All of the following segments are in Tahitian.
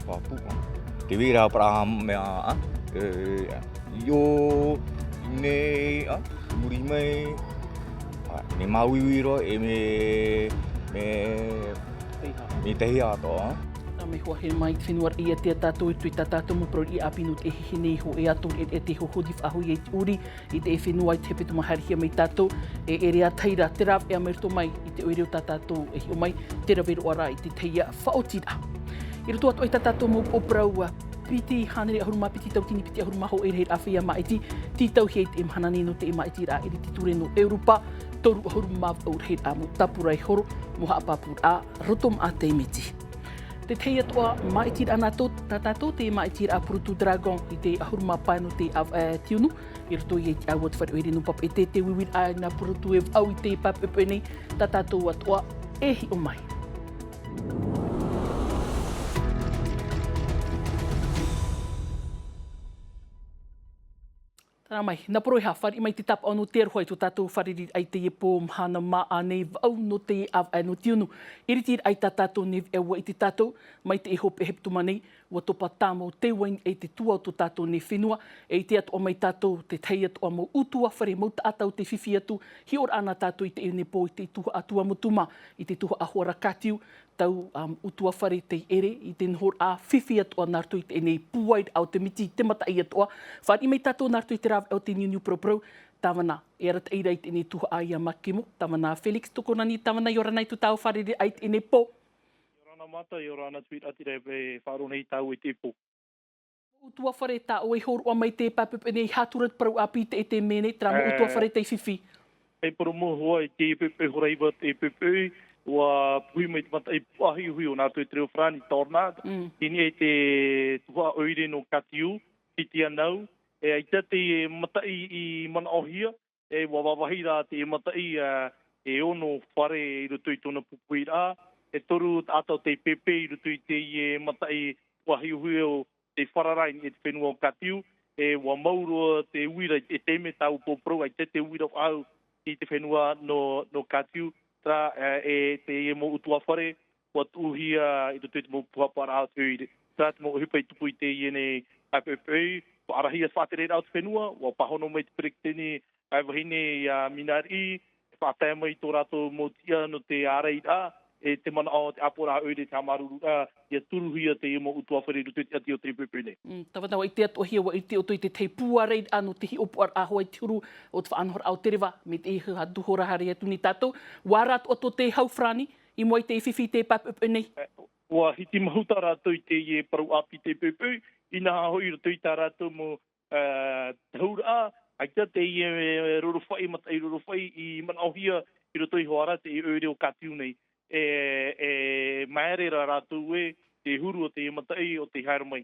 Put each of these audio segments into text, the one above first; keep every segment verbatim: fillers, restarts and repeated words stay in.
Pāpū, te vera parau mea, a, e, io, nei, a, muri mai, a, nei māuiui roa, e me, me, me teiā atoʻa, a. Nā, mea hoa here mai te fenua raʻi ia te tātou, e tui tā tātou mau parau ʻāpī nō te hihini iho e atu, e, e te hohoni faʻahou i te ʻuri, i te fenua i te hepetoma haerehia mai tātou, e, e ʻere ā tahi ra te rāveʻa mai roto mai i te ʻoire o tā tātou e hiʻo mai, te rave roa rā i te taiā faʻaotiraʻa. I roto atoʻa i tā tātou mau upoʻo parau, piti hānere ʻahuru mā piti tautini piti ʻahuru mā hōʻē rahiraʻa feiā māʻiti, tītauhia i te mahana nei nō te māʻitiraʻa ʻiriti ture nō ʻEuropa, toru ʻahuru mā vaʻu rahiraʻa mau tāpura e horo, mau haʻapāpūraʻa, roto maʻa te miti. Te tahi atoʻa māʻitiraʻa nā tō, tā tātou te māʻitiraʻa Purotu Dragon i te ʻahuru mā pae nō te ʻāvaʻe tiunu, i roto ia i te ʻāua o te fare ʻoire nō Papeʻete, te uiuiraʻa i nā Purotu e vaʻu i te pae poʻipoʻi nei, tā tātou atoʻa e hiʻo mai. Tāna mai, nā Poroiha, fāriʻi mai te tāpaʻo nō te aroha i tō tātou fārereiraʻa i teie pō mahana māʻa nei vaʻu nō te ʻāvaʻe nō tiunu. ʻIritiraʻa i tā tātou nei veʻa ua ʻite tātou, mai te hopeʻa hepetoma nei, ua topa tāmau te uaine e te tua o tō tātou nei fenua, e ʻite atoʻa mai tātou te tahi atoʻa mau ʻutuāfare, mau taʻata o te fifi atu, hiʻoraʻa nā tātou i teie nei pō i te tuhaʻa Tuamotu mā, i te tuhaʻa Hoara Katiu, tau, um, ʻutuāfare tei ʻere i te nohoraʻa fifi atoʻa nā roto i teie nei pūairaʻa o te miti i te mataʻi atoʻa. Fāriʻi mai tātou nā roto i te rāveʻa o te niuniu paraparau, tāvana e arataʻi ra i teie nei tuhaʻa ia Makemo, tāvana Felix Tokonani, tāvana ʻia ora na i tō tāua fārereiraʻa i teie nei pō. ʻIa ora na Mata, ʻia ora na Tuiraʻatira e faʻaroʻo nei tāua i teie pō. ʻUtuāfare, tā ʻoe i hōroʻa mai te pae poʻipoʻi nei, e aha atu ra te parau ʻāpī i te, i te mea nei, terā mau ʻutuāfare tei fifi. E parau mau hoʻi, i te poʻipoʻi Horaiva, te poʻipoʻi, ua puhi mai te mataʻi puahiuhiu nā roto i te reo farāni, tornade. Mm. Teie nei te tuhaʻa ʻoire nō Katiu, Titianau, e ʻaita te mataʻi i manaʻohia, e ua vāvāhi rā te mataʻi, ā, e ono fare i roto i tōna pupuhiraʻa, e toru taʻata o tei pēpē i roto i teie mataʻi puahiuhiu o te fararaʻa i te fenua o Katiu, e ua mau roa te uira, e taime tāua pō parau, ʻaita te uira faʻahou i te fenua nō, nō Katiu, terā, ā, e teie mau ʻutuāfare, ua tuʻuhia i roto i te mau puhaparaʻa o te ʻoire. Terā te mau ʻohipa i tupu i teie nei, ā, poʻipoʻi, ua ʻārahia te faʻatereraʻa o te fenua, ua pāhono mai te peretiteni, ā, vahine ia Minariʻi, e faʻatae mai i tō rātou mau tiʻa nō te ārairaʻa, e te manaʻo o te ʻāpoʻoraʻa ʻoire, te haʻamāuruururaʻa, ʻia turuhia teie mau ʻutuāfare i roto i te ʻati o te poʻipoʻi nei. Mm, tāvana, ʻua ʻite atoʻahia, ʻua ʻite ʻoutou i te tahi pūaraʻa nō te hiʻopoʻaraʻa hoʻi i te huru o te faʻanahoraʻa o te reva, mai te iho atu hora haere atu nei tātou, ʻua ara atoʻa tō te hau farāni, i mua i te fifi i te pae poʻipoʻi nei. E, ʻua hiti mahuta rātou i teie parau ʻāpī te poʻipoʻi, inaha hoʻi i roto i tā rātou mau, ā, tahuraʻa, ʻaita teie rorofaʻi, mataʻi rorofaʻi i manaʻohia i roto iho ā ra i te ʻoire o Katiu nei. E, e māere ra rātou ē, te huru o te mataʻi ʻo tei haere mai.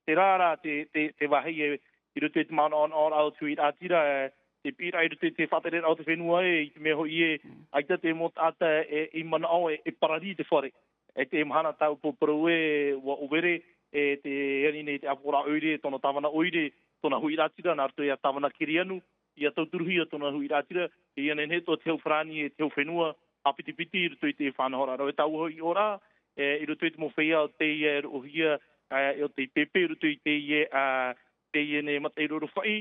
Terā rā te, te, te vāhi e, i roto i te manaʻonaʻoraʻa o te huiraʻatira, e, te piʻiraʻa i roto i te faʻatereraʻa o te fenua ē, i te mea hoʻi ē, ʻaita te mau taʻata e, i manaʻo e, e parari te fare. E te mahana tāua pō parau ē, ua ʻōvere, e te ani nei te ʻāpoʻoraʻa ʻoire, tōna tāvana ʻoire, tōna huiraʻatira, nā roto ia Tāvana Kirianu, ʻia tauturuhia tōna huiraʻatira, ʻia nehenehe atoʻa te hau farāni, e te hau fenua, ʻāpitipiti i roto i te faʻanahoraʻa rave tāua hoʻi ʻōrā, e, i roto i te mau feiā o teie roʻohia, e, o tei pēpē i roto i teie, ā, teie nei mataʻi rorofaʻi,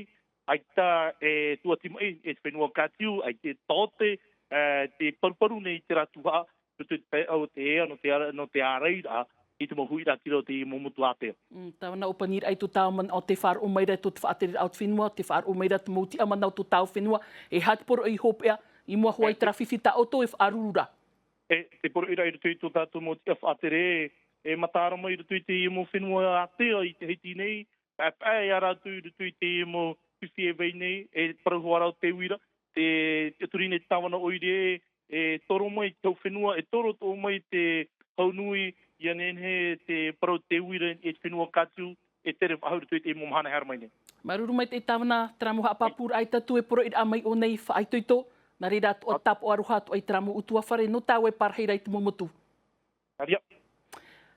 ʻaita e tuatimaʻi e te fenua Katiu, ʻaita e taote, e, te paruparu nei i terā tuhaʻa, roto i te pae ʻau o te ea, nō te ara-, nō te ārairaʻa i te mau huiraʻatira o te mau motu ātea. Mm, tāvana, ʻo pani raʻa i tō tāua manaʻo, tē faʻaroʻo mai ra tō te faʻatereraʻa o te fenua, tē faʻaroʻo mai ra te mau tiʻamana o tō tāua fenua, e aha te poroʻi hopeʻa, i mua hoʻi i terā fifi tā ʻoutou e faʻaruru ra. E, te poroʻi ra i roto i tō tātou mau tiʻa faʻatere, e, e mataara mai i roto i te mau fenua ātea i Tahiti nei, paʻepaʻe ia rātou i roto i te mau fifi e vai nei, e parau hoʻi ra te uira, te, te turi nei te tāvana ʻoire, e toro mai te hau fenua, e toro atoʻa mai te hau nui, ʻia nehenehe te parau te uira i te fenua Katiu, e tere faʻahou i roto i te mau mahana e haere mai nei. Māuruuru maitaʻi tāvana, terā mau haʻapāpūraʻa ʻaita atu e poroʻiraʻa mai ʻō nei faʻaitoito, nā reira atoʻa tāpaʻo aroha atoʻa i terā mau ʻutuāfare nō tāua e pārahi ra i te mau motu. Aria.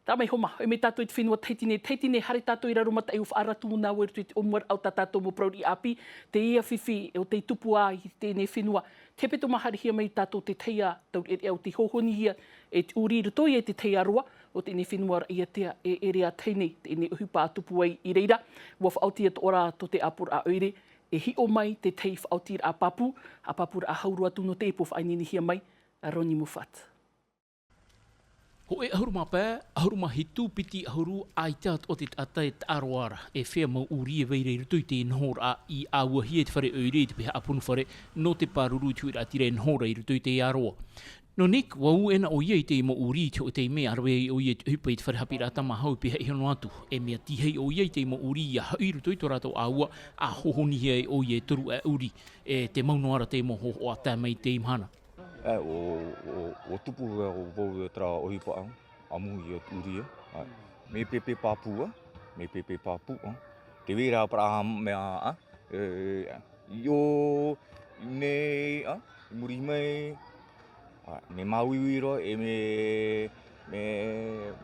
Terā mai Homa, ʻoia mai tātou i te fenua Tahiti nei, Tahiti nei, haere tātou i raro mataʻi ʻua faʻaara atu nā ʻoe i roto i te ʻōmuaraʻa o tā tātou mau parau riʻi ʻāpī, teie fifi ʻo tei tupu ā i teie nei fenua. Te hepetoma haerehia mai tātou te taiā taureʻareʻa ʻo tei hohonihia e te ʻuri i roto ia i te taiā roa, o teie fenua raʻiātea e ʻere ā tahi nei teie ʻohipa tupu ai i reira. Ua faʻaoti atoʻa rā tō te ʻāpoʻoraʻa ʻoire e hiʻo mai te tahi faʻaotiraʻa pāpū, a pāpūraʻa hau roa atu nō te ipu faʻaineinehia mai a Roni Mufat. Hōʻē ʻahuru mā pae, ʻahuru mā hitu, piti ʻahuru, ʻaita atoʻa te taʻata e taʻa roa ra e fea mau ʻūrī e vai ra i roto i te nohoraʻa i ʻāuahia i te fare ʻoire i te pae haʻapunu fare nō te pāruru i te huiraʻatira e noho ra i roto i te aroa. Nō Nick, ua ū ʻena ʻoia i te mau ʻūrī i te hoʻi taime, ʻa rave ai ʻoia i te ʻohipa i te fare haʻapiʻiraʻa tamāhau i pīhaʻi iho noa atu. E mea tīaʻi ʻoia i te mau ʻūrī ʻia hoʻi i roto i tō rātou ʻāua, ʻa hohonihi ai ʻoia e toru ʻūrī, e te mau noa ra te mau hōhoʻa tae mai i teie mahana. E, ʻo, ʻo, ʻo tupu ʻo vau terā ʻohipa ʻamu i ʻō ʻūrī, e. Mea pēpē pāpū, ā. Mea pēpē pāpū, ā. Te vai ra parau mea, ā. E, ʻio, nei, ā. I muri mai, ā. Mea māuiui roa, e mea, mea,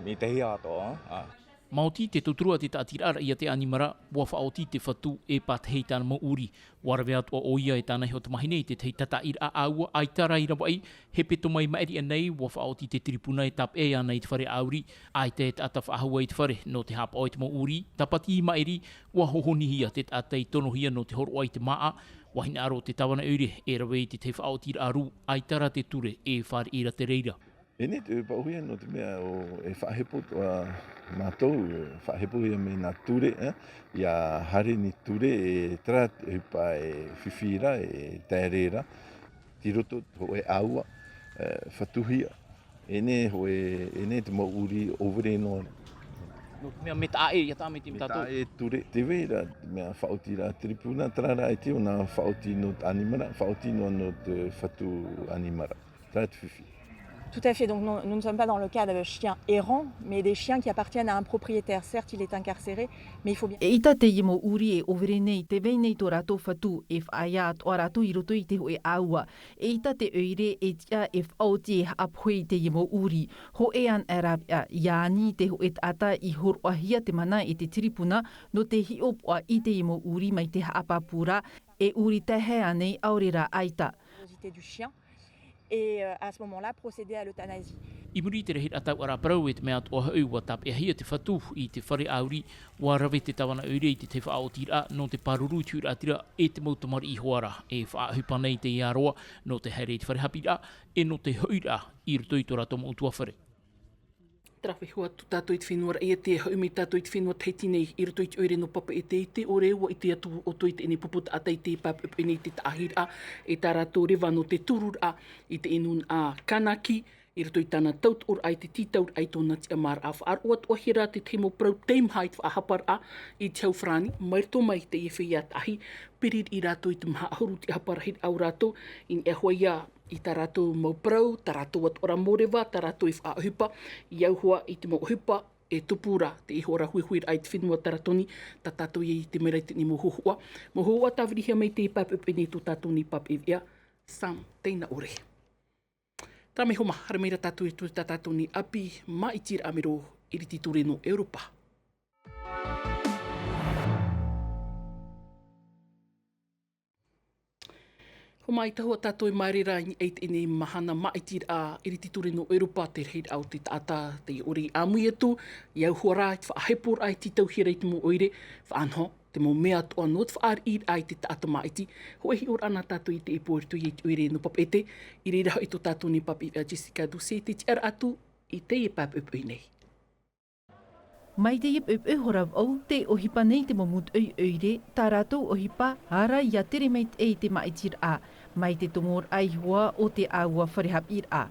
mea tahi atoʻa, ā. Maoti te tauturu a te taʻatiraʻa raʻiātea ʻanimara, ua faʻaoti te fatu e pātahi i tāna mau ʻūrī. Ua rave atoʻa ʻoia e tāna iho tamahine i te tahi tataʻiraʻa ʻāua, ʻaita rā i ravaʻi, hepetoma i maʻiri aʻenei, ua faʻaoti te tiripuna e tāpeʻa iāna i te fare ʻāuri, ʻaita e taʻata faʻahou i te fare, nō te haʻapaʻo i te mau ʻūrī, tāpati i maʻiri, ua hohonihia te taʻata i tonohia nō te hōroʻa i te māʻa, ua hinaʻaro te tāvana ʻoire, e rave i te tahi faʻaotiraʻa rū, ʻaita rā te ture, e fāriʻi ra te reira. Teie te pāʻuhia nō te mea ʻo, e faʻahepo atoʻa mātou, e faʻahepohia mai nā ture, e, ʻia haere nei ture, e terā te ʻohipa e fifi ra, e taere ra, tei roto hōʻē ʻāua, e, fatuhia, teie hōʻē, teie te mau ʻūrī ʻōvere noa ra. Nō te mea mea taʻa ʻē, ʻia taʻa mai te mea tātou. Mea taʻa ʻē ture, te vai ra, mea faʻaoti ra tiripuna, terā rā ʻaita ʻōna faʻaoti nō te ʻanimara, faʻaoti noa nō te fatu ʻanimara. Terā te fifi. Tout à fait. Donc, non, nous ne sommes pas dans le cas de chiens errants, mais des chiens qui appartiennent à un propriétaire. Certes, il est incarcéré, mais il faut bien. ʻEita teie mau ʻūrī e ʻōvere nei, te vai nei tō rātou fatu, e faʻaea atoʻa rātou i roto i te hōʻē ʻāua. ʻEita te ʻoire e tiʻa e faʻaoti e haʻapohe i teie mau ʻūrī. Hōʻē anaʻe rāveʻa, ʻia ani te hōʻē taʻata i hōroʻahia te mana e te tiripuna, nō te hiʻopoʻa i teie mau ʻūrī mai te haʻapāpū ra, e ʻūrī taehae ānei ʻaore rā ʻaita. Curiosité du chien. Et, euh, à ce moment-là, procéder à l'euthanasie. I muri i te rahiraʻa tauʻaraʻa parau, e te mea atoʻa hoʻi ua tāpeʻahia te fatu i te fare ʻāuri, ua rave te tāvana ʻoire i te tahi faʻaotiraʻa nō te pāruru i te huiraʻatira e te mau tamariʻi hoʻi ra, e faʻaʻohipa nei te aroha nō te haere i te fare haʻapiʻiraʻa, e nō te hoʻiraʻa i roto i tō rātou mau ʻutuāfare. Tē rave atu tātou i te fenua raʻiātea, e hoʻi mai tātou i te fenua Tahiti nei, i roto i te ʻoire nō Papeʻete, i te ʻore ua ʻite atu ʻoutou i teie pupu taʻata i te pāpeʻapeʻa nei, te taʻahiraʻa, e tā rātou reva nō te tururaʻa i te inu nā Kanaki, i roto i tāna tautoʻoraʻa i te tītauraʻa i tōna tiʻamāraʻa. Faʻaroʻo atoʻahia rā te tahi mau parau teimaha i te faʻahaparaʻa i te hau farāni, mai roto mai i teie feiā taʻahi, piriri rātou i te maha ʻahuru tiʻahapa rahiraʻa o rātou, i niʻa hoʻi ia i tā rātou mau parau, tā rātou atoʻa ra mau reva, tā rātou e faʻaʻohipa, i au hoʻi i te mau ʻohipa e tupu ra, te iho ra huihuiraʻa i te fenua Taratoni, tā tātou ia i ʻite mai ra i teie mau hōhoʻa. Mau hōhoʻa tāvirihia mai i te pāpeʻapeʻa nei tō tātou nei pāpeʻa veʻa, Sam Teinaʻore. Terā mai Homa, haere mai ra tātou i roto i tā tātou nei ʻāpī, māʻitiraʻa mero, ʻiriti ture nō Europa. Homa, i taua tātou e māere ra i teie nei mahana māʻitiraʻa, ʻiriti ture nō Europa, te rahiraʻa o te taʻata tei ʻore i ʻāmui atu, i au hoʻi ra i te faʻaheporaʻa e tītauhia ra i te mau ʻoire, faʻanaho te mau mea atoʻa nō te faʻariʻiraʻa i te taʻata māʻiti. Hōʻē hiʻoraʻa nā tātou i teie pō i roto i te ʻoire nō Papeʻete, i reira hoʻi tō tātou nei pāpeʻa veʻa Jessica Doucet, tē tiʻaraʻa atu i teie pāpeʻapeʻa nei. Mai teie poʻipoʻi hora vaʻu, tē ʻohipa nei te mau mūtoʻi ʻoire, tā rātou ʻohipa, ʻaore rā ʻia tere maitaʻi i te māʻitiraʻa, mai te tomoraʻa iho ā o te ʻāua fare haʻapiʻiraʻa.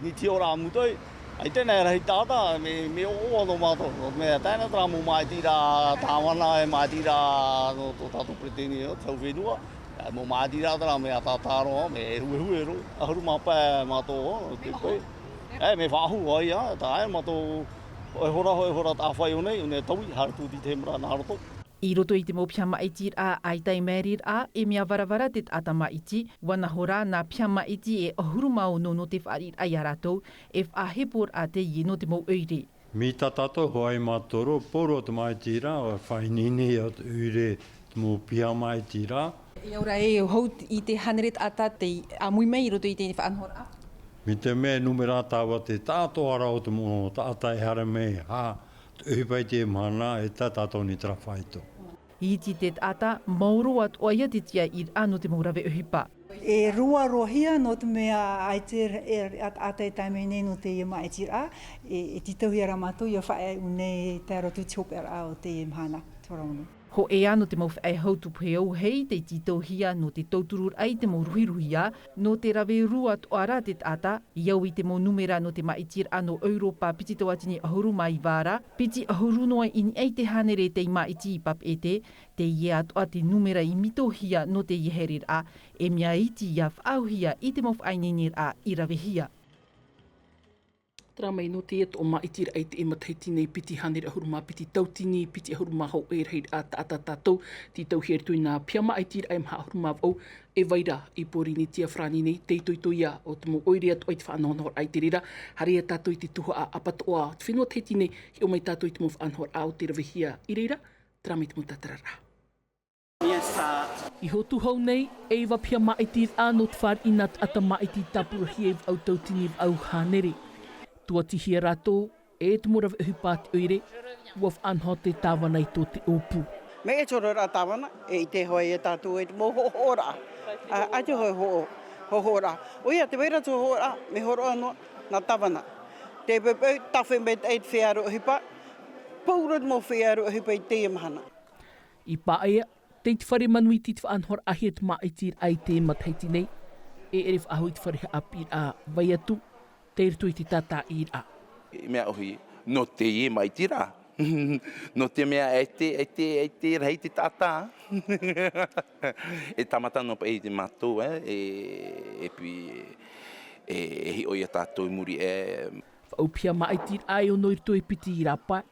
Nō te ora ā mūtoʻi, ʻaita e rahi taʻata, mea, mea ʻoʻoa nō mātou, nō te mea tae noa terā mau māʻitiraʻa tāvana, e māʻitiraʻa nō tō tātou peretiteni o te hau fenua, e mau māʻitiraʻa terā mea tātaro, mea e huehue roa, ʻahuru mā pae mātou, te pae. E, mea faʻahou ia, tae mātou, hōʻē hora, hōʻē hora tāʻāfai ʻō nei, ʻō nei taui, haere atu i te hemera nā roto. I roto i te mau piha māʻitiraʻa, ʻaita e māereraʻa, e mea varavara te taʻata māʻiti, ʻua naho rā nā piha māʻiti e ʻahuru mā ono nō te fāriʻiraʻa ia rātou, e faʻaheporaʻa teie nō te mau ʻoire. Mai tā tātou hoʻi mātou, poro te māʻitiraʻa, ʻua faʻaineine ia te ʻoire te mau piha māʻitiraʻa. E au ra e hou i te hānere taʻata tei ʻāmui mai i roto i te faʻanahoraʻa? Mai te mea e numera tāua te taʻatoʻa ra o te mau taʻata e haere mai, hā, te ʻohipa i teie mahana, e tā tātou nei terā faito. I iti te taʻata, maoro atoʻa ia te tiʻairaʻa nō te mau rave ʻohipa. E roaroahia nō te mea ʻaita e, e, a, taʻata e tae mai nei nō teie māʻitiraʻa, e, e tītauhia rā mātou ʻia faʻaʻite nei e tae roto i te hopeʻaraʻa o teie mahana, te hora ono. Hōʻē ā nō te mau faʻehau tupu hau, hei te tītauhia nō te tautururaʻa i te mau ruhiruhia, nō te rave roa atoʻa ra te taʻata, i au i te mau numera nō te māʻitiraʻa nō ʻEuropa piti tauatini ʻahuru mā iva ra, piti ʻahuru noa i niʻa i te hānere tei māʻiti i Papeʻete, teie atoʻa te numera i mitohia nō teie haereraʻa, e mea iti ʻia faʻaauhia i te mau faʻaineineraʻa i ravehia. Terā mai nō teie atoʻa māʻitiraʻa i teie matahiti nei, piti hānere ʻahuru mā piti tauatini piti ʻahuru mā hōʻē rahiraʻa taʻata tātou, tītauhia i roto i nā piha māʻitiraʻa e maha ʻahuru mā vaʻu, e vai ra i Pōrīnetia Farāni nei, te itoito ia o te mau ʻoire atoʻa i te faʻanahonahoraʻa i te reira, haere ia tātou i te tuhaʻa ʻapatoʻa o te fenua Tahiti nei, hiʻo mai tātou i te mau faʻanahoraʻa o tē ravehia i reira, terā mai te mau tātararaʻa. I Hotuhau nei, e iva piha māʻitiraʻa nō te fāriʻi nā taʻata māʻiti tāpurahia i vaʻu tauatini vaʻu hānere. Tuatihia rātou e te mau rave ʻohipa a te ʻoire, ʻua faʻanaho te tāvana i tō te ʻōpū. Mea ʻē te hōroʻaraʻa tāvana, e ʻite hoʻi ia tātou e te mau hoʻohoʻoraʻa. ʻA, ʻaita hoʻi hoʻo-, hoʻohoʻoraʻa. ʻOia, tē vai ra te hoʻohoʻoraʻa, mea hōroʻa noa nā tāvana. Te pepe, tāfea mai te feiā rave ʻohipa, pauroa te mau feiā rave ʻohipa i teie mahana. I Paea, tei te fare Manuiti te faʻanahoraʻahia te māʻitiraʻa i teie matahiti nei, e ʻere faʻahou i te fare haʻapiʻiraʻa vai atu, tei roto i te tātāʻīraʻa. E mea ʻohi, nō teie māʻitiraʻa. Nō te mea e te, e te, e te rahi te taʻata. E tāmata noa paʻi te mātou, e, e, e pi-, e, e hiʻo ia tātou i muri, e. Vaʻu piha māʻitiraʻa e ono i roto i piti rāpae,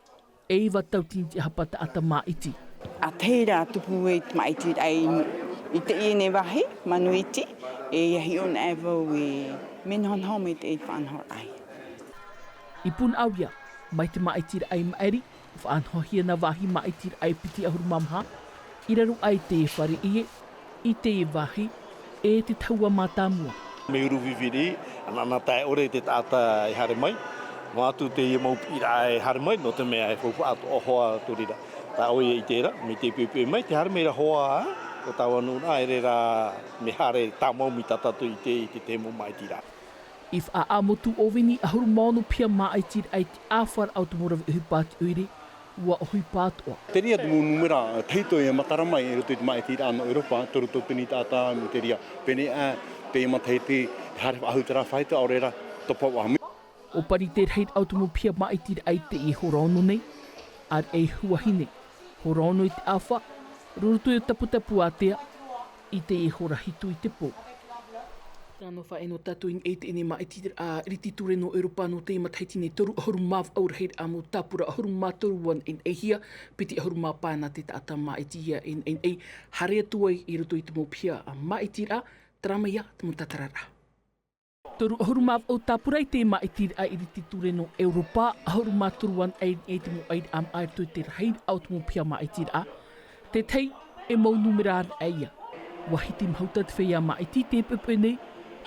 e iva tauatini tiʻahapa taʻata māʻiti. ʻA tahi rā tupu e te māʻitiraʻa i, i teie nei vāhi, Manuiti, e ʻia hiʻo anaʻe vau e mea nahonaho mai teie faʻanahoraʻa. I Punaʻauia, mai te māʻitiraʻa i maʻiri, faʻanahohia nā vāhi māʻitiraʻa e piti ʻahuru mā maha, i raro aʻe i te fare ʻie, i te vāhi, e te tahua mātāmua. Mea huru viviri, anaʻana taeʻore te taʻata e haere mai, noa atu teie mau piʻiraʻa e haere mai, nō te mea e faufaʻa atoʻa hoʻi tō reira. Tae ʻoia i terā, mai te puepue mai, tē haere mai ra hoʻi, tō tāua nuʻuraʻa, e rā, mea haere tāmau mai tā tātou i te, i te, te mau māʻitiraʻa. I Faʻaʻamotu ʻŌveni, ʻahuru mā ono piha māʻitiraʻa i te ʻāfaraʻa o te mau rave ʻohipa a te ʻoire, ʻua ʻohipa atoʻa. Terā te mau numera, tahito e matara mai i roto i te māʻitiraʻa nō ʻEuropa, toru tauatini taʻata mai terā. Pēneiaʻe, teie matahiti, e haere faʻahou terā faito, ʻaore rā, topa faʻahou. ʻO Pani te rahiraʻa o te mau piha māʻitiraʻa i teie hora ono nei, ʻāreʻa e huahine, hora ono i te ʻāfa, roto i ʻō Taputapuātea, i teie hora hitu i te pō. Tano faʻaʻino tātou i niʻa i teie māʻitiraʻa ʻiriti ture nō ʻEuropa nō teie matahiti nei, toru ʻahuru mā vaʻu rahiraʻa mau tāpura, ʻahuru mā toru ʻua naʻinaʻihia, piti ʻahuru mā pae nā te taʻata māʻitihia e naʻinaʻi, haere atu ai i roto i te mau piha māʻitiraʻa, terā mai ia te mau tātararaʻa. Toru ʻahuru mā vaʻu tāpura i te māʻitiraʻa ʻiriti ture nō ʻEuropa, ʻahuru mā toru ʻua naʻinaʻi i te mau ʻairaʻa maʻa i roto i te rahiraʻa o te mau piha māʻitiraʻa. Te tahi, e mau numera anaʻe ia. ʻUa hiti mahuta te feiā māʻiti i teie poʻipoʻi nei,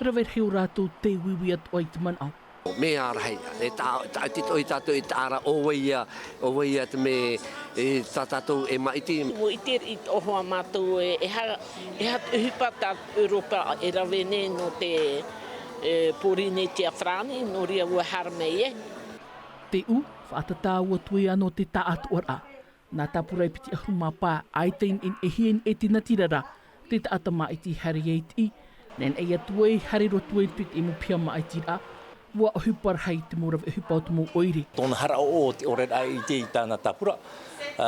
rave rahi ʻo rātou tē uiui atoʻa i te manaʻo. Mea rahi, e ta-, ta-, te toʻi tātou e taʻa ra, ʻo vai ia, ʻo vai ia te mea, e tā tātou e māʻiti. ʻUa ʻite i te ʻohipa mātou e, e ha-, e ha-, e ʻohipa tā ʻEuropa e rave nei nō te, e, Pōrīnetia Farāni, nō reira ʻua haere mai e. Te ʻū, faʻatātā atu ai ānō te taʻatoʻaraʻa. Nā tāpura e piti ʻahuru mā pae, ʻaita i naʻinahia e te natirara, ra, te taʻata māʻiti haere ia i te ʻī, naʻinaʻi atu ai, haere roa atu ai i te mau piha māʻitiraʻa, ʻua ʻohipa rahi te mau rave ʻohipa o te mau ʻoire. Tōna hara ʻoʻo te ʻoreraʻa i te, i tāna tāpura, ā,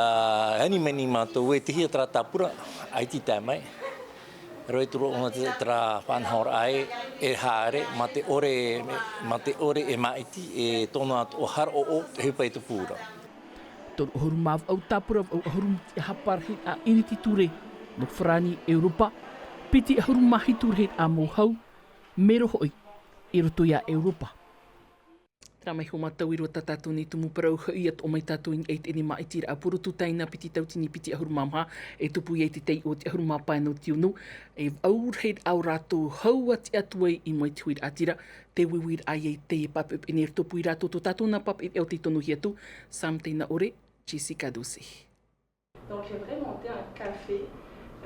e ani mai nei mātou e tihia terā tāpura, ʻaita i tae mai. Rave atu roa ʻōna te, terā faʻanahoraʻa e, e haere, mā te ʻore, mā te ʻore e māʻiti, e tōna atoʻa hara ʻoʻo, te ʻohipa i te pū ra. Toru ʻahuru mā vaʻu tāpura vaʻu ʻahuru mā tiʻahapa rahiraʻa ʻiriti ture, nō Farāni ʻEuropa, piti ʻahuru mā hitu rahiraʻa mau hau, mero hoʻi, i roto ia ʻEuropa. Tamaʻi hoʻi mātou i roto i tā tātou nei tumu parau, hoʻi atu mai tātou i niʻa i teie māʻitiraʻa purotu taina piti tautini piti ʻahuru mā maha, e tupu ai i te taiʻo o te ʻahuru mā pae nō te unu. E ʻaurahi rā ʻo rātou hau atu ai i mua i te huiraʻatira, te uiuiraʻa i te pāpeʻepeʻe nei, e tupu i rātou tō tātou nā pāpeʻepeʻe o tei tonohia atu, Sam Teinaʻore, Jessica Doucet. Donc, j'ai vraiment monté un café,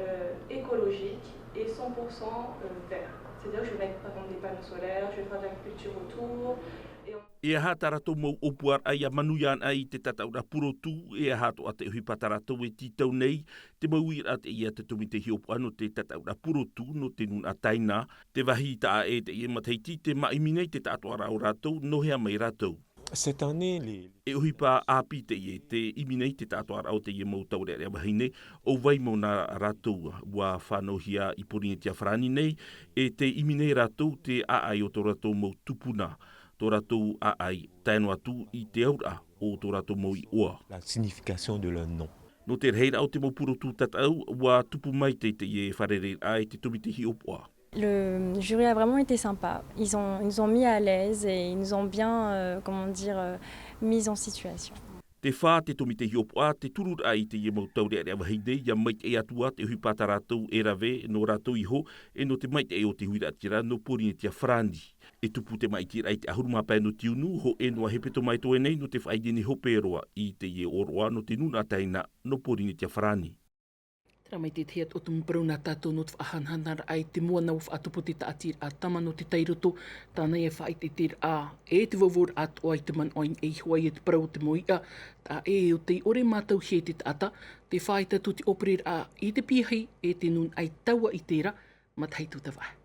euh, écologique et cent pour cent, euh, vert. C'est-à-dire que je vais mettre, par exemple, des panneaux solaires, je vais faire de l'agriculture autour. Et on... E aha tā rātou mau ʻōpuaraʻa ia manuia ana i te tataʻuraʻa purotu, e aha atoʻa te ʻohipa tā rātou e tītau nei, te mau uiraʻa teie a te tōmite hiʻopoʻa nō te tataʻuraʻa purotu, nō te nūnaʻa taina, te vāhi taʻa ʻē teie matahiti, te māʻimi nei te taʻatoʻaraʻa o rātou, nō hea mai rātou. Cette année, les... E ʻohipa ʻāpī teie, te ʻimi nei te taʻatoʻaraʻa o teie mau taureʻareʻa vahine, ʻo vai mau nā rātou ua fānauhia i Pōrīnetia Farāni nei, e te ʻimi nei rātou te ʻāʻai o tō rātou mau tupuna, tō rātou ʻāʻai, tae noa atu i te auraʻa o tō rātou mau iʻoa. La signification de leur nom. Nō te rahiraʻa o te mau purotu tataʻu, ua tupu mai te, teie fārereiraʻa e te tōmite hiʻopoʻa. Le jury a vraiment été sympa. Ils ont, ils nous ont mis à l'aise et ils nous ont bien, euh, comment dire, euh, mis en situation. Te fā te tōmite hiʻopoʻa, te tururaʻa i teie mau taureʻareʻa vahine, ia maitaʻi atu ā te ʻohipa tā rātou e rave, nō rātou iho, e nō te maitaʻi o te huiraʻatira nō Pōrīnetia Farāni. E tupu te māʻitiraʻa i te ʻahuru mā pae nō te unu, hōʻē noa hepetoma e toe nei nō te faʻaineine hope roa i teie ʻōroʻa nō te nūnaʻa taina nō Pōrīnetia Farāni. Terā mai te tahi atu o te mau parau nā tātou nō te faʻahanahanaraʻa i te moana ua faʻatupu te taʻatiraʻa tama nō te tairoto, tāna ia faʻaʻiteʻiteraʻa e te vauvau atoʻa i te manaʻo i niʻa iho ai i te parau o te mau iʻa, taʻa ʻē o tei ʻore mātauhia e te taʻata, te fā ia tātou te ʻōpereraʻa i te piahi e te nūnaʻa i taua i terā matahiti tavaʻa.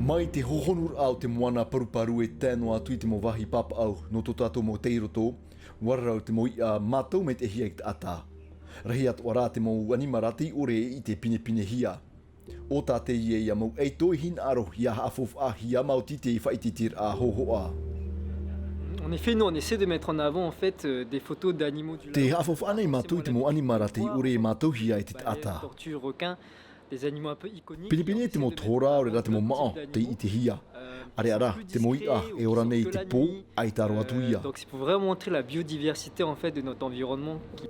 Mai te hōhonuraʻa o te moana paruparu e tae noa atu i te mau vāhi pāpaʻau nō tō tātou mau tairoto, ua rarau te mau iʻa mātau maitaʻihia e te taʻata. Rahi atoʻa rā te mau ʻanimara tei ʻore e ʻite pinepinehia. ʻO tā teie ia mau ʻaito e hinaʻaro ia haʻafaufaʻahia maoti te faʻaʻiteʻiteraʻa hōhoʻa. En effet, nous, on essaie de mettre en avant, en fait, euh, des photos d'animaux du lagon. Tē haʻafaufaʻa nei mātou i te mau ʻanimara tei ʻore e mātauhia e te taʻata. Tortues, requins, des animaux un peu iconiques. Pinepine te mau tohorā, ʻaore rā te mau maʻo tei ʻitehia. ʻAreʻa rā, te mau iʻa e ora nei i te pō, ʻaita roa atu ia. Donc, c'est pour vraiment montrer la biodiversité, en fait, de notre environnement qui...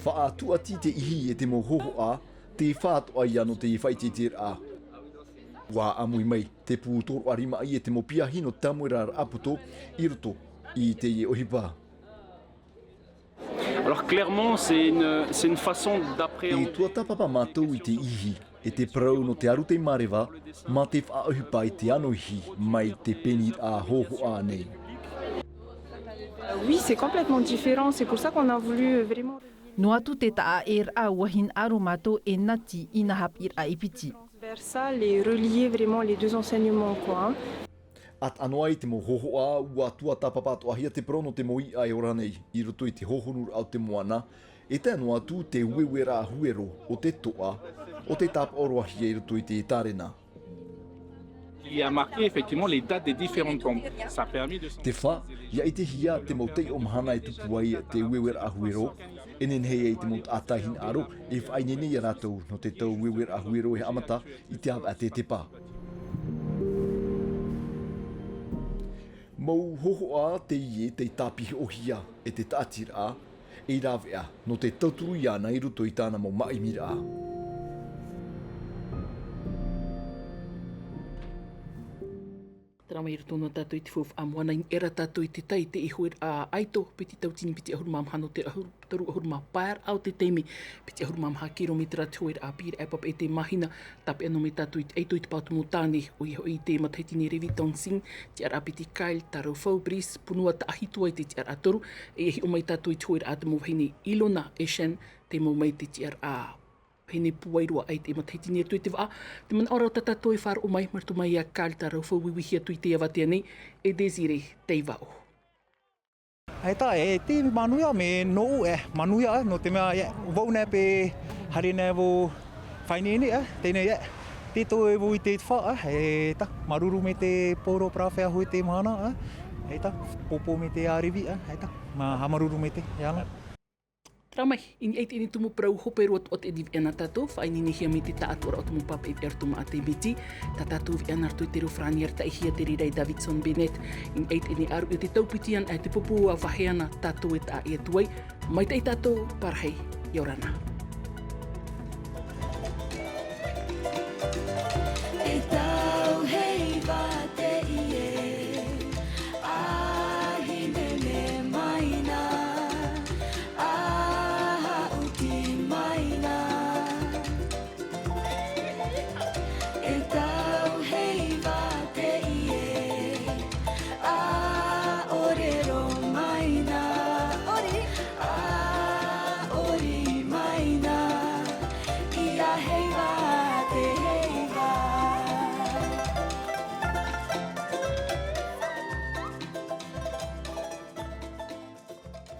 Faʻatūʻati te ihi e te mau hōhoʻa, te fā atoʻa ia nō te faʻaʻiteʻiteraʻa. Ua ʻāmui mai te pū tōroʻa rimaʻi e te mau piahi nō te tāmueraʻa poto i roto i teie ʻohipa. Alors clairement, c'est une, c'est une façon d'appréhender... E tuatāpapa mātou i te ihi, e te parau nō te aru tei māreva, mā te faʻaʻohipa i te anoihi mai te pēniraʻa hōhoʻa nei. Oui, c'est complètement différent. C'est pour ça qu'on a voulu vraiment... Noa atu te taʻa ʻē raʻa, ua hinaʻaro mātou e nati i nā haʻapiʻiraʻa e piti. Vers ça, les relier vraiment les deux enseignements, quoi, hein. ʻA taʻa noa i te mau hōhoʻa, ua tuatāpapa atoʻahia te parau nō te mau iʻa e ora nei i roto i te hōhonuraʻa o te moana, e tae noa atu te ueueraʻa huero o te toʻa, ʻo tē tāpaʻo roa hia i roto i te tārena. Il y a marqué effectivement les dates des différentes tombes. Ça a permis de... Te fā, ia ʻitehia te mau taiʻo mahana e tupu ai te ueueraʻa huero, e nehenehe ai te mau taʻata e hinaʻaro e faʻaineine ia rātou nō te tau ueueraʻa huero e haʻamata i te avaʻe a te tepa. Mau hōhoʻa teie tei tāpiʻihia e te taʻatiraʻa, ei rāveʻa nō te tauturu iāna i roto i tāna mau māʻimiraʻa. Terā mai i roto noa tātou i te faufaʻa moana, i niʻa rā tātou i te tai i te hoeraʻa ʻaito, piti tautini piti ʻahuru mā maha nō te ʻahuru, toru ʻahuru mā pae raʻa o te taime, piti ʻahuru mā maha kiromētera te hoeraʻa, piʻiraʻa e pāpaʻi e te mahina, tāpeʻa noa mai tātou i te ʻaito i te pāutumu tāne, ʻoia hoʻi te matahiti nei Revi Tongsin, tiʻaraʻa piti Kyle Tarofau Brice, punua taʻahitu ai te tiʻaraʻa toru, e hiʻo mai tātou i te hoeraʻa te mau vahine Ilona e Shen, tei mau mai te tiʻaraʻa vahine pūai roa ai te matahiti nei atu i te vaʻa, te manaʻo rā tā tātou e faʻaroʻo mai, mai roto mai iā Kyle Tarofau, uiuihi atu i teie avatea nei, e Desiree Teivao. ʻAita, e te manuia me nōʻu, e, manuia, e, nō te mea, e, vau nei pē, haere nei vau faʻaineine, e, teie nei, e, te toe vau i te fā, e, e ta, māuruuru mai te poro parau fea hui te mahana, e, e ta, pōpō mai te ʻārevi, e, e ta, mā, haʻamāuruuru mai te, e ana. Rā mai, i niʻa i teie tumu parau hope roa atu ʻo te ʻivi ʻana tātou, faʻaineinehia mai te taʻatoʻaraʻa o te mau pāpaʻi veʻa roto maʻa te miti, tā tātou veʻa nā roto i te reo farāni arataʻihia te reira e Davidson Bennett, i niʻa i teie ʻaruʻi o te taupiti ʻana e te pupu ua vahe ana tātou e taʻa ʻē atu ai, maitaʻi tātou, pārahi, ʻia ora na.